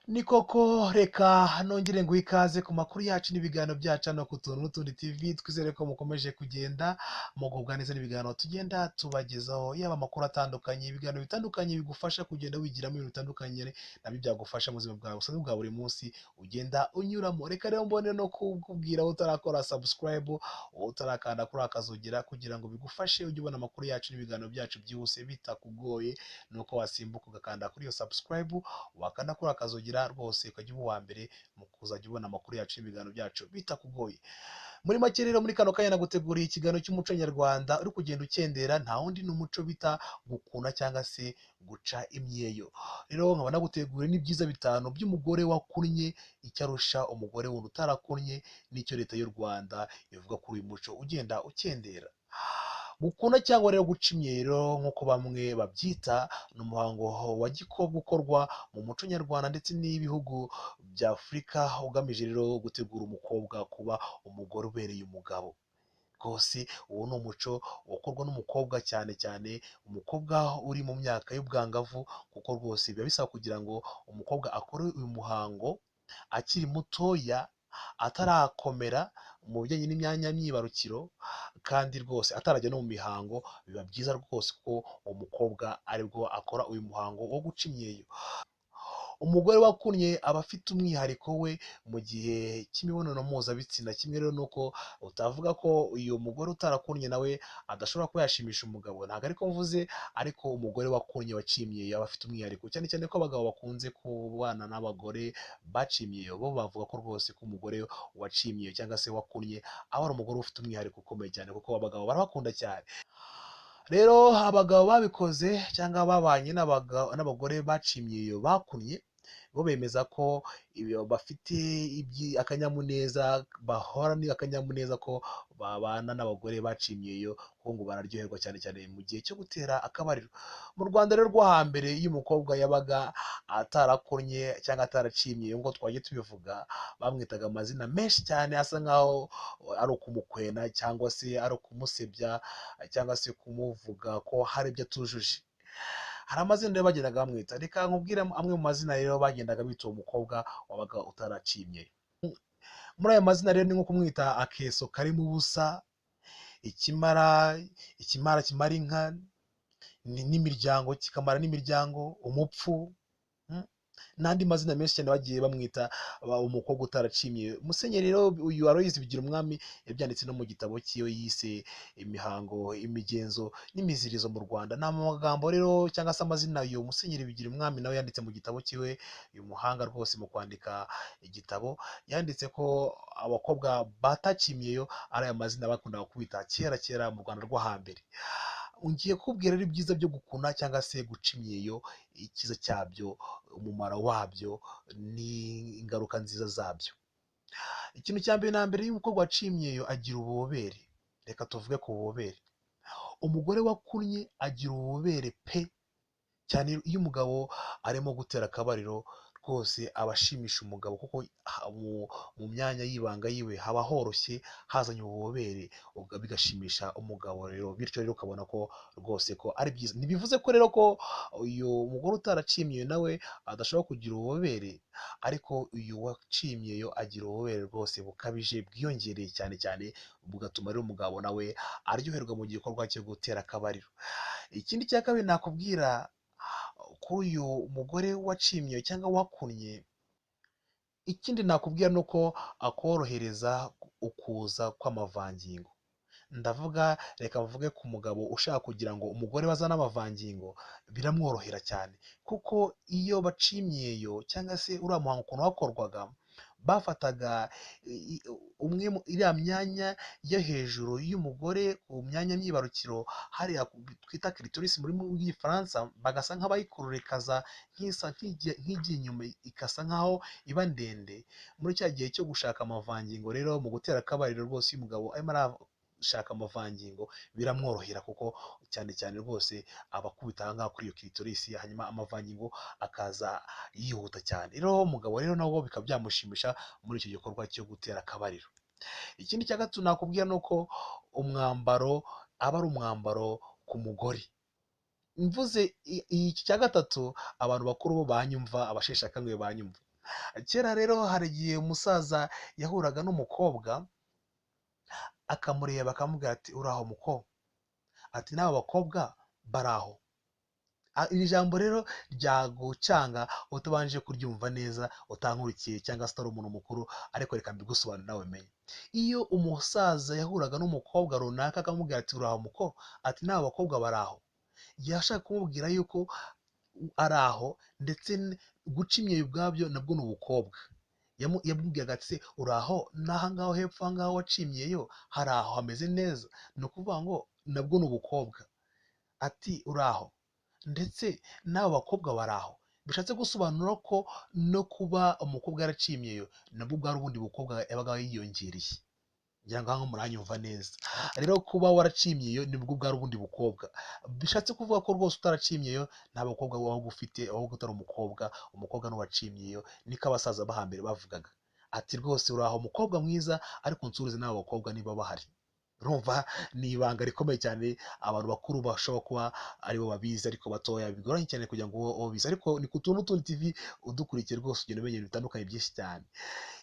Ni koko, reka nongere nguhe ikaze ku makuru yacu n'ibiganiro byacu hano ku Tuntu n'Utundi TV. Twizere ko mukomeje kugenda mugubwa neza n'ibiganiro tugenda tubagezaho, yaba amakuru atandukanye, ibiganiro bitandukanye bigufasha kugenda wigiramo ibintu bitandukanye nabyo byagufasha mu buzima bwawe busanzwe bwa buri munsi ugenda unyuramo. Reka rero mbone no kukubwira utarakora subscribe, utarakanda kuri akazogera kugira ngo bigufashe ujye ubona amakuru yacu n'ibiganiro byacu byihuse bitakugoye, nuko wasimbuka ugakanda kuri iyo subscribe, wakanda kuri akazogera rwose ukajya uba uwa mbere mu kuzajya ubona amakuru yacu n'ibiganiro byacu bitakugoye. Muri make rero, muri kano kanya naguteguriye ikiganiro cy'umuco nyarwanda uri kugenda ukendera, nta wundi ni umuco bita gukuna cyangwa se guca imyeyo. Rero nkaba naguteguriye n'ibyiza bitanu by'umugore wakunnye, icyo arusha umugore wundi utarakunnye, n'icyo Leta y'u Rwanda ivuga kuri uyu muco ugenda ukendera. Gukuna cyangwa rero guca imyeyo nk'uko bamwe babyita, ni umuhango wa gikobwa ukorwa mu muco nyarwanda ndetse n'ibihugu bya Afurika, ugamije rero gutegura umukobwa kuba umugore ubereye umugabo. Rwose uwo ni umuco ukorwa n'umukobwa, cyane cyane umukobwa uri mu myaka y'ubwangavu, kuko rwose biba bisaba kugira ngo umukobwa akore uyu muhango akiri mutoya, atarakomera mu bijyanye n'imyanya myibarukiro, kandi rwose atarajya no mu mihango. Biba byiza rwose ko uwo mukobwa aribwo akora uyu muhango wo guca imyeyo. Umugore wakunnye aba afite umwihariko we mu gihe cy'imibonano mpuzabitsina. Kimwe rero nuko utavuga ko uyu mugore utarakunnye nawe adashobora kuba yashimisha umugabo, ntabwo ariko mvuze, ariko umugore wakunnye waciye imyeyo aba afite umwihariko, cyane cyane ko abagabo bakunze kubana n'abagore baciye imyeyo, bo bavuga ko rwose ko umugore waciye imyeyo cyangwa se wakunnye aba ari umugore ufite umwihariko ukomeye cyane, kuko abagabo barabakunda cyane. Rero abagabo babikoze cyangwa babanye n'abagore baciye imyeyo bakunnye, bo bemeza ko bafite akanyamuneza, bahorana akanyamuneza ko babana n'abagore baciye imyeyo, kuko ngo bararyoherwa cyane cyane mu gihe cyo gutera akabariro. Mu Rwanda rero rwo hambere, iyo umukobwa yabaga atarakunnye cyangwa ataraciye imyeyo nk'uko twagiye tubivuga, bamwitaga amazina menshi cyane asa nkaho ari ukumukwena cyangwa se ari ukumusebya cyangwa se kumuvuga ko hari ibyo atujuje. Hari amazina rero bagendaga bamwita. Reka nkubwire amwe mu mazina rero bagendaga bita uwo mukobwa wabaga utaraciye imyeyo. Muri ayo mazina rero ni nko kumwita akeso karimo ubusa, ikimara, ikimara kimara inka n'imiryango, kikamara n'imiryango, umupfu, n'andi mazina menshi cyane bagiye bamwita umukobwa utaraciye imyeyo. Musenyeri rero uyu Aloys Bigirumwami yabyanditse no mu gitabo cyiwe yise Imihango, Imigenzo n'Imizirizo mu Rwanda. Ni amagambo rero cyangwa se amazina uyu Musenyeri Bigirumwami nawe yanditse mu gitabo cyiwe. Uyu muhanga rwose mu kwandika igitabo yanditse ko abakobwa bataciye imyeyo ari aya mazina bakundaga kwita kera kera mu Rwanda rwo hambere. Ngiye kukubwira rero ibyiza byo gukuna cyangwa se guca imyeyo, icyiza cyabyo, umumaro wabyo n'ingaruka nziza zabyo. Ikintu cya mbere na mbere, iyo umukobwa waciye imyeyo agira ububobere. Reka tuvuge ku bubobere. Umugore wakunnye agira ububobere pe, cyane iyo umugabo arimo gutera akabariro rwose aba ashimisha umugabo, kuko mu myanya y'ibanga yiwe haba horoshye, hazanye ububobere, bigashimisha umugabo rero. Bityo rero ukabona ko rwose ko ari byiza. Ntibivuze ko rero ko uyu mugore utaraciye imyeyo nawe adashobora kugira ububobere, ariko uyu waciye imyeyo agira ububobere rwose bukabije, bwiyongereye cyane cyane, bugatuma rero umugabo nawe aryoherwa mu gikorwa cyo gutera akabariro. Ikindi cya kabiri nakubwira kuri uyu mugore waciye imyeyo cyangwa wakunnye, ikindi nakubwira ni uko akorohereza ukuza kw'amavangingo. Ndavuga, reka mvuge ku mugabo ushaka kugira ngo umugore bazane amavangingo, biramworohera cyane, kuko iyo baciye imyeyo cyangwa se uriya muhango ukuntu wakorwaga, bafataga umwe iriya myanya yo hejuru y'umugore ku myanya myibarukiro, hariya twita clitoris mu rurimi rw'Igifaransa, bagasa nk'abayikururikaza nk'isa nk'igiye inyuma, ikasa nk'aho iba ndende. Muri cya gihe cyo gushaka amavangingo rero, mu gutera akabariro rwose, iyo umugabo arimo arashaka amavangingo biramworohera, kuko cyane cyane rwose aba akubita aha ngaha kuri iyo clitoris, hanyuma amavangingo akaza yihuta cyane. Rero umugabo rero nabwo bikaba byamushimisha muri icyo gikorwa cyo gutera akabariro. Ikindi cya gatatu nakubwira ni uko umwambaro aba ari umwambaro ku mugore. Mvuze iki cya gatatu, abantu bakuru bo banyumva, abasheshe akanguhe banyumva. Kera rero hari igihe umusaza yahuraga n'umukobwa akamureba akamubwira ati uraho muko, ati n'aba bakobwa baraho. Iri jambo rero ryagucanga utabanje kuryumva neza, utankurikiye cyangwa se utari umuntu mukuru, ariko reka mbigusobanurire nawe umenye. Iyo umusaza yahuraga n'umukobwa runaka akamubwira ati uraho muko, ati n'aba bakobwa baraho, yashaka kumubwira yuko ari aho, ndetse guca imyeyo ubwabyo nabwo ni ubukobwa. Yamubwiraga ati se uraho, n'aha ngaho hepfo aha ngaho waciye imyeyo hari aho hameze neza, ni ukuvuga ngo nabwo ni ubukobwa. Ati uraho, ndetse n'abo bakobwa bari aho, bishatse gusobanura ko no kuba umukobwa yaraciye imyeyo nabwo bwari ubundi bukobwa yabaga yiyongereye. Ngira ngo aho muranyumva neza. Rero kuba waraciye imyeyo nibwo bwari ubundi bukobwa, bishatse kuvuga ko rwose utaraciye imyeyo nta bakobwa waba ufite, ahubwo utari umukobwa, umukobwa n'uwaciye imyeyo, niko abasaza bo hambere bavugaga. Ati rwose uraho umukobwa mwiza, ariko nsuhuze n'abo bakobwa niba bahari. Urumva ni ibanga rikomeye cyane, abantu bakuru bashobora kuba aribo babizi, ariko batoya bigoranye cyane kugira ngo ubizi. Ariko ni ku Tuntu n'Utundi TV udukurikiye rwose ugenda umenya ibintu bitandukanye byinshi cyane.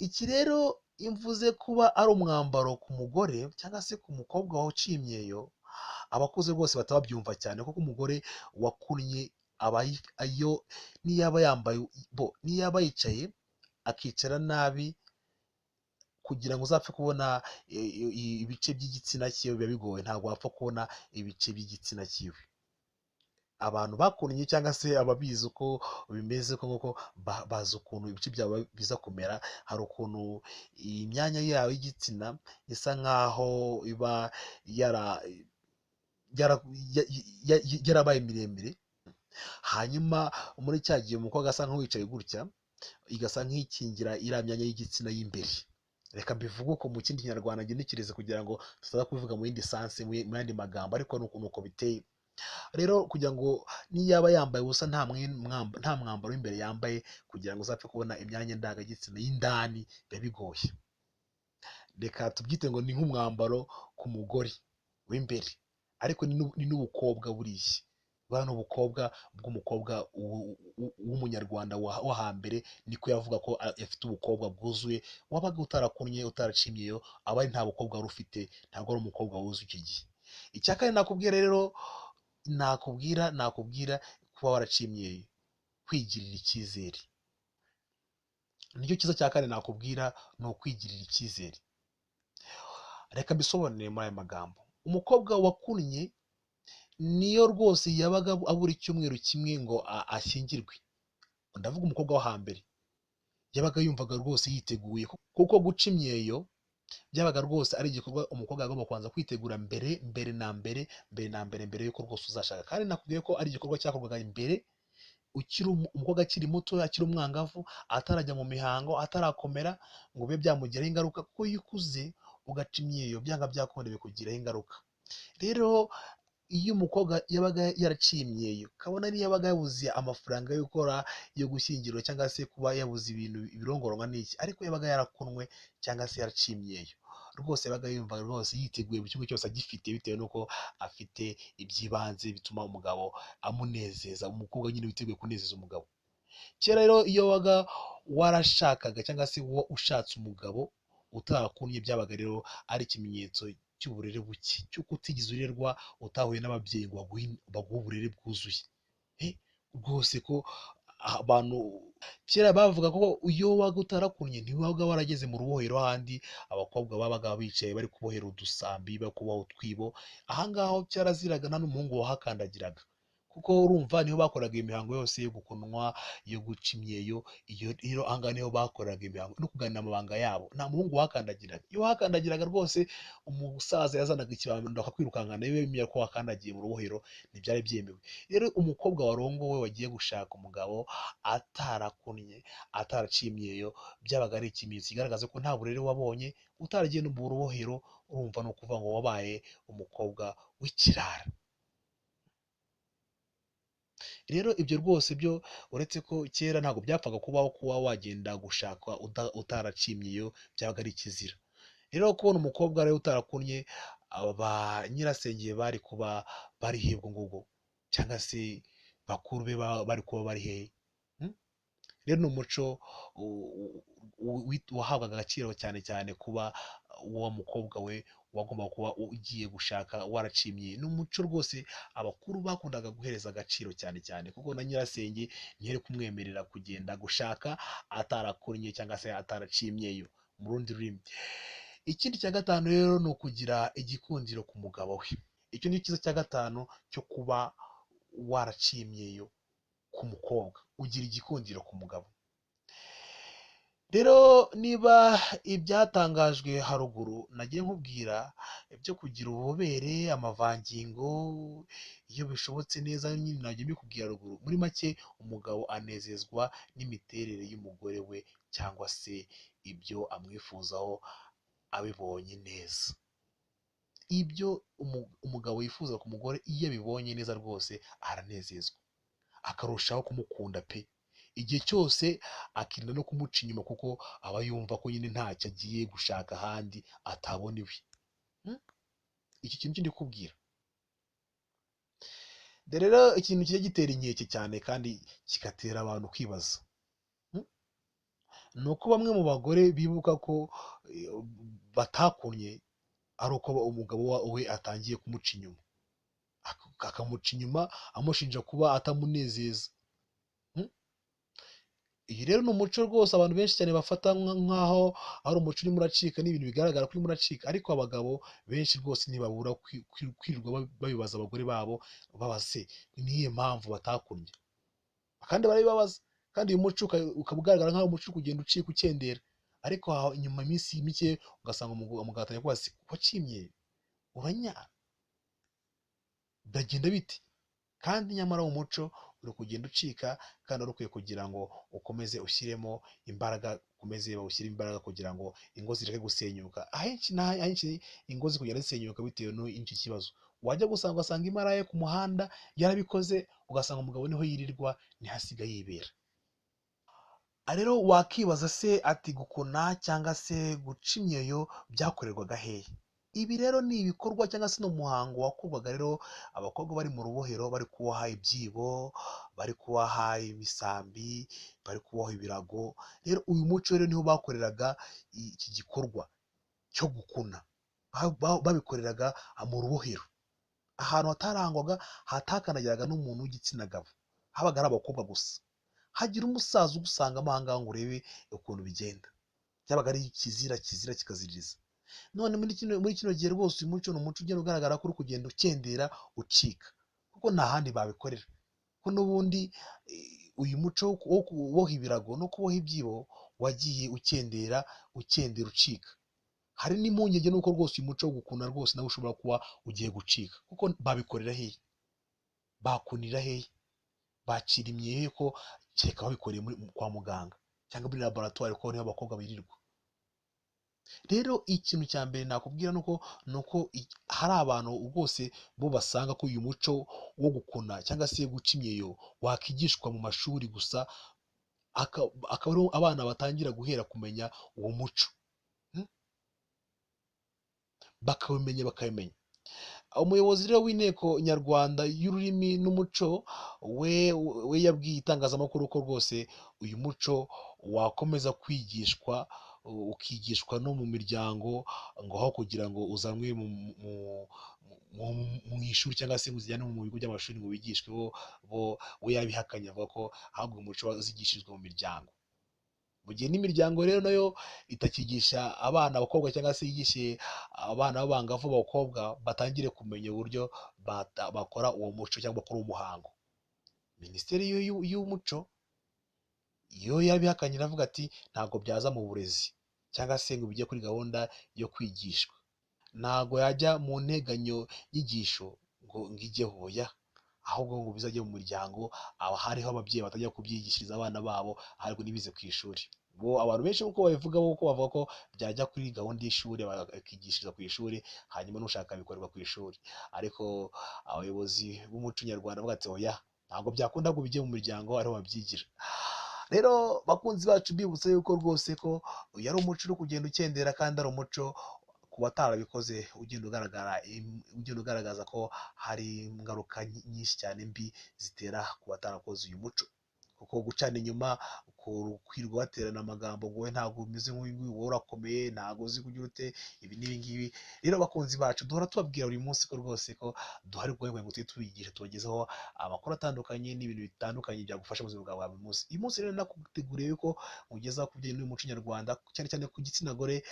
Iki rero iyo mvuze kuba ari umwambaro ku mugore cyangwa se ku mukobwa waciye imyeyo, abakuze rwose batababyumva cyane, kuko umugore wakunnye aba iyo niyaba yambaye bo niyaba yicaye akicara nabi, kugira ngo uzapfe kubona ibice by'igitsina cyiwe biba bigoye, ntabwo wapfa kubona ibice by'igitsina cyiwe. Abantu bakunnye cyangwa se ababizi uko bimeze uko nguko bazi ukuntu ibice byabo biza kumera. Hari ukuntu imyanya yabo y'igitsina isa nkaho iba yarabaye miremire, hanyuma muri cya gihe umukobwa asa nk'uwicaye gutya, igasa nk'ikingira iriya myanya y'igitsina y'imbere. Reka mbivuge uko mu kindi kinyarwanda ngenekereze kugira ngo tutaza kubivuga mu yindi sanse, mu yandi magambo, ariko nuko biteye. Rero kugira ngo niyaba yambaye ubusa nta mwambaro w'imbere yambaye, kugira ngo uzapfe kubona imyanya ndangagitsina y'indani biba bigoye. Reka tubyite ngo ni nk'umwambaro ku mugore w'imbere, ariko ni n'ubukobwa buriya. Buriya ni ubukobwa bw'umukobwa w'umunyarwanda wo hambere, niko yavuga ko afite ubukobwa bwuzuye. Wabaga utarakunnye utaraciye imyeyo aba ari nta bukobwa wari ufite, ntabwo ari umukobwa wuzuye icyo gihe. Icya kane nakubwira rero, nakubwira kuba waraciye imyeyo, kwigirira icyizere. Nicyo cyiza cya kane nakubwira, ni ukwigirira icyizere. Reka mbisobanure muri aya magambo. Umukobwa wakunnye niyo rwose yabaga abura icyumweru kimwe ngo ashyingirwe, ndavuga umukobwa wo hambere, yabaga yumvaga rwose yiteguye, kuko guca imyeyo byabaga rwose ari igikorwa umukobwa agomba kubanza kwitegura mbere mbere na mbere mbere na mbere mbere yuko rwose uzashaka. Kandi nakubwiye ko ari igikorwa cyakorwaga mbere ukiri umukobwa akiri muto, akiri umwangavu, atarajya mu mihango, atarakomera ngo bibe byamugiraho ingaruka, kuko iyo ukuze ugaca imyeyo byanga byakunda bikugiraho ingaruka. Rero iyo umukobwa yabaga yaraciye imyeyo, kabona niyo yabaga yabuze amafaranga yo gukora yo gushyingirwa cyangwa se kuba yabuze ibintu birongorwa n'iki, ariko yabaga yarakunwe cyangwa se yaraciye imyeyo, rwose yabaga yumva rwose yiteguye buri kimwe cyose agifite, bitewe n'uko afite iby'ibanze bituma umugabo amunezeza, umukobwa nyine witeguye kunezeza umugabo. Kera rero iyo wabaga warashakaga cyangwa se uwo ushatse umugabo utarakunnye, byabaga rero ari ikimenyetso cy'uburere buke, cy'uko utigeze urerwa, utahuye n'ababyeyi ngo baguhe uburere bwuzuye. Rwose ko abantu kera bavuga ko iyo wabaga utarakunnye ntiwabaga warageze mu rubohero, handi abakobwa babaga bicaye bari kubohera udusambi, bari kuboha utwibo. Aha ngaho cyaraziraga, nta n'umuhungu wahakandagiraga, kuko urumva niho bakoraga imihango yose yo gukunwa, yo guca imyeyo. Iyo rero aha ngaha niho bakoraga imihango no kuganira amabanga yabo, nta muhungu wahakandagiraga. Iyo wahakandagiraga rwose umusaza yazanaga ikibando akakwirukankana, iyo yemeye ko wakandagiye mu rubohero ntibyari byemewe. Rero umukobwa warongowe wagiye gushaka umugabo atarakunnye, ataraciye imyeyo, byabaga ari ikimenyetso kigaragaza ko nta burere wabonye, utaragiye no mu rubohero, urumva ni ukuvuga ngo wabaye umukobwa w'ikirara. Rero ibyo rwose byo uretse ko kera ntabwo byapfaga kubaho kuba wagenda gushaka utaraciye imyeyo, byabaga ari ikizira. Rero kubona umukobwa rero utarakunnye, ba nyirasenge bari kuba bari he ubwo ngubwo, cyangwa se bakuru be bari kuba bari hehe? Rero ni umuco wahabwaga agaciro cyane cyane kuba uwo mukobwa we wagomba kuba ugiye gushaka waraciye imyeyo. Ni umuco rwose abakuru bakundaga guhereza agaciro cyane cyane, kuko na nyirasenge ntiyari kumwemerera kugenda gushaka atarakunnye cyangwa se ataraciye imyeyo mu rundi rurimi. Ikindi cya gatanu rero ni ukugira igikundiro ku mugabo we. Icyo ni cyiza cya gatanu cyo kuba waraciye imyeyo ku mukobwa, ugira igikundiro ku mugabo. Rero niba ibyatangajwe haruguru nagiye nkubwira ibyo kugira ububobere, amavangingo, iyo bishobotse neza nyine nagiye mbikubwira haruguru. Muri make umugabo anezezwa n'imiterere y'umugore we cyangwa se ibyo amwifuzaho abibonye neza. Ibyo umugabo yifuza ku mugore iyo abibonye neza rwose aranezezwa, akarushaho kumukunda pe. Igihe cyose akirinda no kumuca inyuma kuko aba yumva ko nyine ntacyo agiye gushaka ahandi atabona iwe. Iki kintu ndi kubwira rero ikintu kijya gitera inkeke cyane kandi kigatera abantu kwibaza, ni uko bamwe mu bagore bibuka ko batakunnye ari uko umugabo we atangiye kumuca inyuma, akamuca inyuma amushinja kuba atamunezeza. Iyi rero ni umuco rwose abantu benshi cyane bafata nk'aho ari umuco urimo uracika, ni ibintu bigaragara ko urimo uracika, ariko abagabo benshi rwose ntibabura kwirirwa babibaza abagore babo, babaze niyo mpamvu batakunnye, kandi barabibabaza. Kandi uyu muco ukaba ugaragara nk'aho umuco uri kugenda ucika ukendera, ariko inyuma iminsi mike ugasanga umugabo atangiye kubaza wacimye uranyara, biragenda bite? Kandi nyamara umuco uri kugenda ucika, kandi wari ukwiye kugira ngo ukomeze ushyiremo imbaraga, ukomeze bawushyire imbaraga kugira ngo ingo zireke gusenyuka. Ahenshi na henshi ingo ziri kugenda zisenyuka bitewe n'iki kibazo. Wajya gusanga ugasanga imaraye ku muhanda yarabikoze, ugasanga umugabo niho yirirwa, niho asigaye yibera. Rero wakibaza se ati gukuna cyangwa se guca imyeyo byakorerwaga hehe? Ibi rero ni ibikorwa cyangwa se ni umuhango wakorwaga rero abakobwa bari mu rubohero, bari kuboha ibyibo, bari kuboha imisambi, bari kuboha ibirago. Rero uyu muco rero niho bakoreraga iki gikorwa cyo gukuna, babikoreraga mu rubohero, ahantu hatarangwaga, hatakanagiraga n'umuntu w'igitsina gabo, habaga ari abakobwa gusa. Hagira umusaza ugusangamo aha ngaha ngo urebe ukuntu bigenda, byabaga ari ikizira, kizira kikaziririza. None muri kino gihe rwose uyu muco ni umuco ugenda ugaragara ko uri kugenda ukendera ucika, kuko nta handi babikorera, kuko n'ubundi uyu muco wo kuboha ibirago no kuboha ibyibo wagiye ukendera ukendera ucika. Hari n'impungenge n'uko rwose uyu muco wo gukuna rwose nawe ushobora kuba ugiye gucika, kuko babikorera hehe? Bakunira hehe? Bacira imyeyo ko kereka babikoreye kwa muganga cyangwa muri laboratwari, kuko niho abakobwa birirwa. Rero ikintu cya mbere nakubwira nuko hari abantu rwose bo basanga ko uyu muco wo gukuna cyangwa se guca imyeyo wakigishwa mu mashuri gusa, akaba ariho abana batangira guhera kumenya uwo muco, bakawumenya bakabimenya. Umuyobozi rero w'inteko nyarwanda y'ururimi n'umuco we yabwiye itangazamakuru ko rwose uyu muco wakomeza kwigishwa, ukigishwa no mu miryango, ngo aho kugira ngo uzanwe mu ishuri cyangwa se ngo uzijyane mu bigo by'amashuri ngo wigishwe, bo we yabihakanye avuga ko ahubwo umuco uzigishirizwa mu miryango. Mu gihe n'imiryango rero nayo itakigisha abana abakobwa cyangwa se yigishe abana b'abangavu b'abakobwa batangire kumenya uburyo bakora uwo muco cyangwa bakora uwo muhango. Minisiteri y'umuco yo yarabihakanye iravuga ati ntabwo byaza mu burezi cyangwa se ngo bijye kuri gahunda yo kwigishwa, ntabwo yajya mu nteganyo nyigisho ngo ijyeho, oya, ahubwo ngo bizajye mu muryango, aho hariho ababyeyi batajya kubyigishiriza abana babo ahubwo ntibize ku ishuri. Bo abantu benshi uko babivuga uko bavuga ko byajya kuri gahunda y'ishuri bakigishiriza ku ishuri, hanyuma n'ushaka bikorerwa ku ishuri, ariko abayobozi b'umuco nyarwanda bavuga ati oya, ntabwo byakunda ngo bijye mu miryango ariho babyigira. Rero bakunzi bacu mbibutsa yuko rwose ko uyu ari umuco uri kugenda ukendera, kandi ari umuco ku batarabikoze ugenda ugaragara, ugenda ugaragaza ko hari ingaruka nyinshi cyane mbi zitera ku batarakoze uyu muco, kuko gucana inyuma, Kwirirwa baterana amagambo ngo wowe ntabwo umeze nk'uyu nguyu, wowe urakomeye, ntabwo uzi kugira ute, ibi n'ibi ngibi. Rero abakunzi bacu, duhora tubabwira buri munsi ko rwose ko duhari kugira ngo tujye tubigisha, tubagezeho amakuru atandukanye n'ibintu bitandukanye byagufasha mu buzima bwawe bwa buri munsi. Uyu munsi rero nakuteguriye yuko ugezaho ku bijyanye n'uyu muco nyarwanda, cyane cyane ku gitsina gore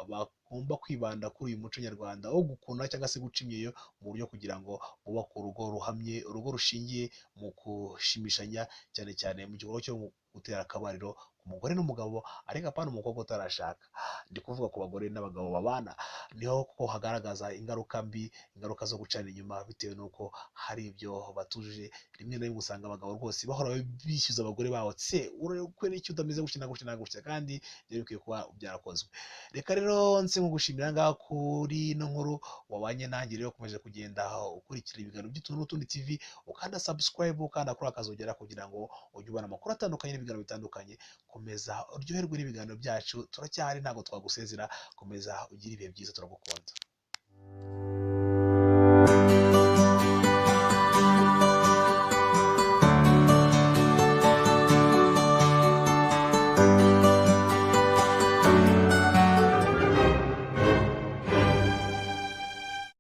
bagomba kwibanda kuri uyu muco nyarwanda wo gukuna cyangwa se guca imyeyo, mu buryo kugira ngo bubake urugo ruhamye, urugo rushingiye mu gushimishanya, cyane cyane mu gikorwa cyo gutera akabariro ku mugore n'umugabo, ariko apana umukobwa utarashaka. Ndi kuvuga ku bagore n'abagabo babana, niho ko hagaragaza ingaruka mbi, ingaruka zo gucana inyuma bitewe n'uko hari ibyo batujuje. Rimwe na rimwe usanga abagabo rwose bahora bishyuza abagore babo, se urakora iki utameze gutya na gutya na gutya, kandi byari bikwiye kuba byarakozwe. Reka rero nse nkugushimira ngaha kuri ino nkuru wabanye nanjye. Rero ukomeje kugenda ukurikira ibiganiro by'Utuntu n'Utundi TV, ukanda subscribe, ukanda kuri akazogera kugira ngo ujye ubona amakuru atandukanye n'ibiganiro bitandukanye. Komeza uryoherwe n'ibiganiro byacu, turacyahari, ntabwo twagusezera. Komeza ugire ibihe byiza, turagukunda.